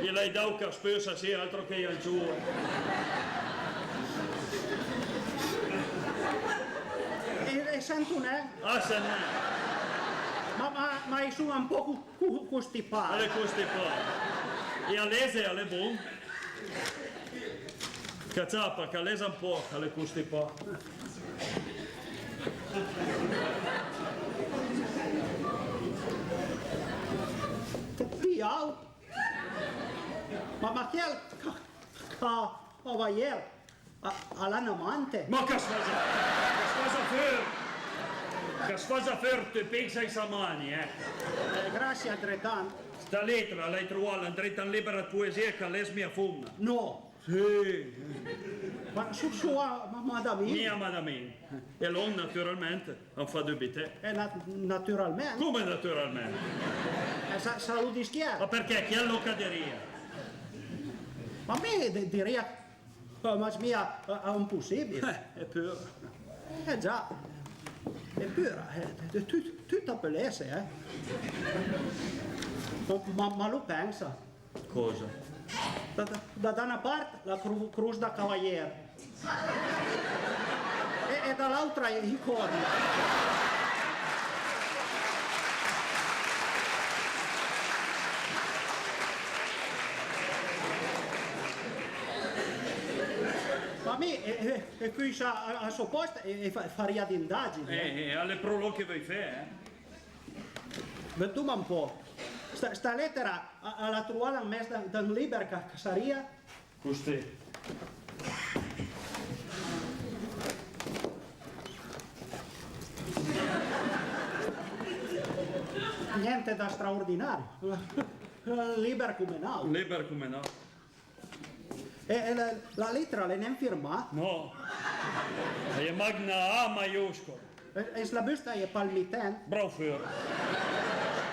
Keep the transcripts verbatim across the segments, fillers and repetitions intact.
I l'hai dao ch'a spusa, sì, altro che i ancioi. E, e sento nen. Ah, sent nen. Ma, ma, ma i son un pò co-, co-, costipà. A l'é costipà. E a lese, a l'é bon? Ch'a ciapa, ch'a lesa un pòch, a l'é costipà. Ti, ti, au. Ma, ma chi al ca-, ca-, cavaier a, a l'ha n'amante? Ma ch'as faza, ch'as faza feur! Ch'as faza feur, ti pensa ai sa mani, eh! Eh, grasie altretant. Sta letra l'hai trovàla andrinta a un liber ëd poesie ch'a les mia fomna. No! Sì. Ma so, so a, ma, madamin. Mia madamin. E lòn, naturalment, a më fa dubité. Eh, na-, naturalment. Come naturalment? Eh, s'a, s'a lo dischier. Ma përchè? Chi al lo ca dirìa? Ma mi di-, dirìa, eh, ma mia, eh, a l'é impossibil. Eh, epur. Eh, già. Epur, eh, tut, tut a peul esse, eh. Ma, ma, ma lo pensa. Còsa? Da, da, da, da na part la cro-, cros da cavaier. E, e da l'àutra i còrn. Ma mi, e, e, e fussa a, a sò pòst, e, e fa-, farìa d'indagini, eh. Eh, eh, a l'é pro lòn che veuj fé, eh. Vëddoma un pò. Sta, sta letera a, a l'ha trovàla an mes d'un, d'un liber ch'a, ch'a sarìa? Costé. Gnente da straordinari. Un liber come n'àutri. Un liber come n'àutri. E, e la, la letera a l'é nen firmà? No. A-i é mach na A maioscola. E, e sla busta a-i é pa ël mitent? Bravo feur.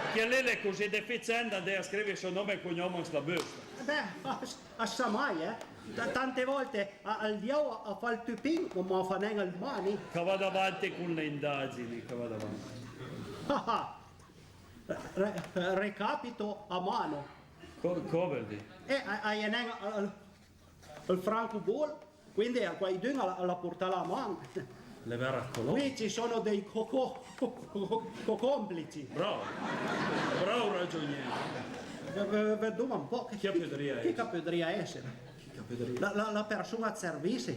Chiel lì a l'é così deficient da andé a scrivi sò nòm e cognòm an sla busta. Eh beh, a s-, a sa mai, eh. T-, tante vòlte a, ël diao a, a fa ël tupin, ma, ma a fa nen ël mani. Ch'a vada avanti con le indagini, ch'a vada avanti. Ah, ah. Re-, recapito a mano. Co-, còsa veuj dì? Eh, a, a-i é nen ël, ël francobollo, quindi a quaidun a l'ha, a l'ha portala a man. L'é vera colomba. Qui ci sono dei coco-, co-, co-, co-, complici. Bravo. Bravo ragionier. Ve-, ve-, vëddoma un pò. Chi a podrìa esse? Chi a podrìa esse? Chi a podrìa? La, la, la përson-a ëd servissi.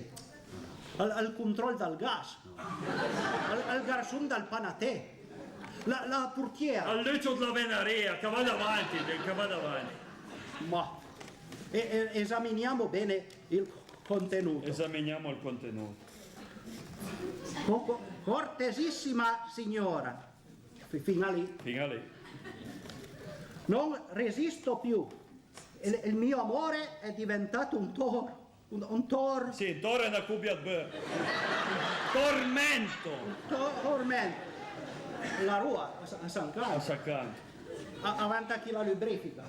Ël, ël contròl dël gas. Ël, ël garson dël panaté. La, la portiera. Ël lucio dla venarìa, ch'a vada avanti, ch'a vada avanti. Ma, e, e, esaminiamo bene il contenuto. Esaminiamo il contenuto. Co-, co-, cortesissima signora. Fi-, fin-a lì. Fin-a lì. Non resisto più. Il, il mio amore è diventato un tor-, un, un tor-, sì, un tor a l'é na cobia ëd beuh. Tormento. Un to-, tormento. La roa, a s-, a s'ancanta. A s'ancanta. A, a venta chi la lubrifica.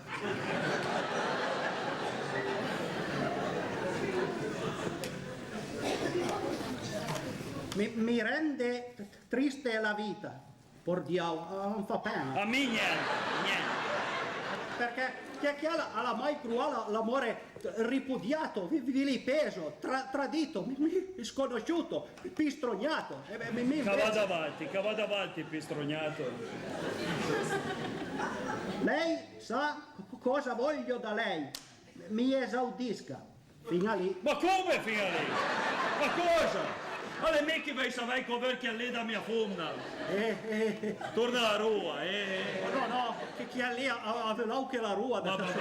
Mi, mi rende t-, triste la vita. Por diao, a, a më fa pen-a. A mi gnente, gnente. Përchè chi, chi a l'ha, a l'ha mai provà la, l'amore ripudiato, vi-, vilipeso, tra-, tradito, mi-, mi-, sconosciuto, pistrognato? E beh, mi, mi... Ch'a vada avanti, ch'a vada avanti, pistrognato. Lei sa cosa voglio da lei? Mi esaudisca. Fin-a lì. Ma come fin-a lì? Ma còsa? A l'é mi ch'i veuj savèj còsa a veul chiel lì da mia fomna. Eh, eh, eh. Torna la roa, eh, eh. No, no, che chiel lì a, a, a veul àutr che la roa da... Ma, ma, ma.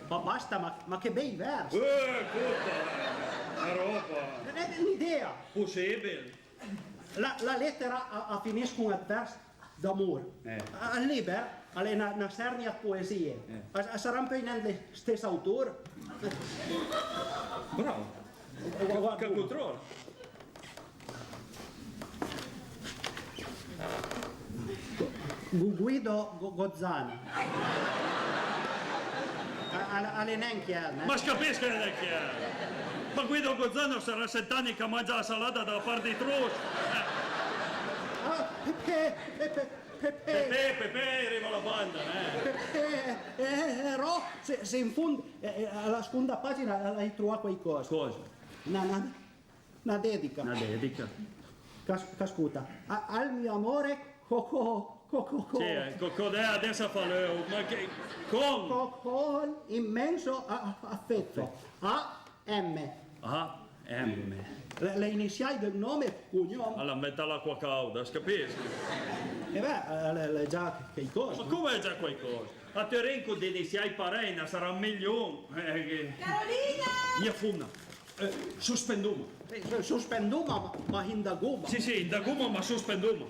Ma basta, ma, ma che bej vers! Eh, puta, eh, na ròba! N'é n'idea! Possibil! La, la letera a, a finiss con ëd vers d'amor. Eh. A, ël liber a l'é na, na sernia ëd poesie. Eh. A, a sarà un pòch nen dël stes autor. Bravo. Gu-, gu-, che contròl. Gu-, Guido Go-, Gozzani. A, a, a l'é nen chiel, eh? Ma s'capiss ch'a l'é nen chiel. Ma Guido Gozzano a sarà set ani ch'a mangia la salada da la part dij Truss. Ah, Pepè, Pepè, Pepè. Pepè, Pepè, a riva la banda, eh. Pepè, eh, però, se, se in fond, eh, eh, a la sconda pagina l'hai trovà quaicòsa. Cosa? Na, na, na dedica. Na dedica. Ch'a, ch'a scuta. A, al mio amore, co, co, co, co, co. Sì, eh, co, co, eh, adess a fa l'euv, ma che, con? Co, con immenso a, a, affetto. A M. Ah, M. Le, le iniziali del nome e cognome. Al a inventà l'acqua cauda, as capiss? E beh, eh, l'è, l'è già quaicòsa. Ma come l'è già quaicòsa? A Turin con d'iniziai parèj a sarà un milion. Eh, che... Carolina! Mia fomna. Eh, suspendoma. Eh, su-, suspendoma, ma, ma indagoma. Sì, sì, indagoma, ma suspendoma.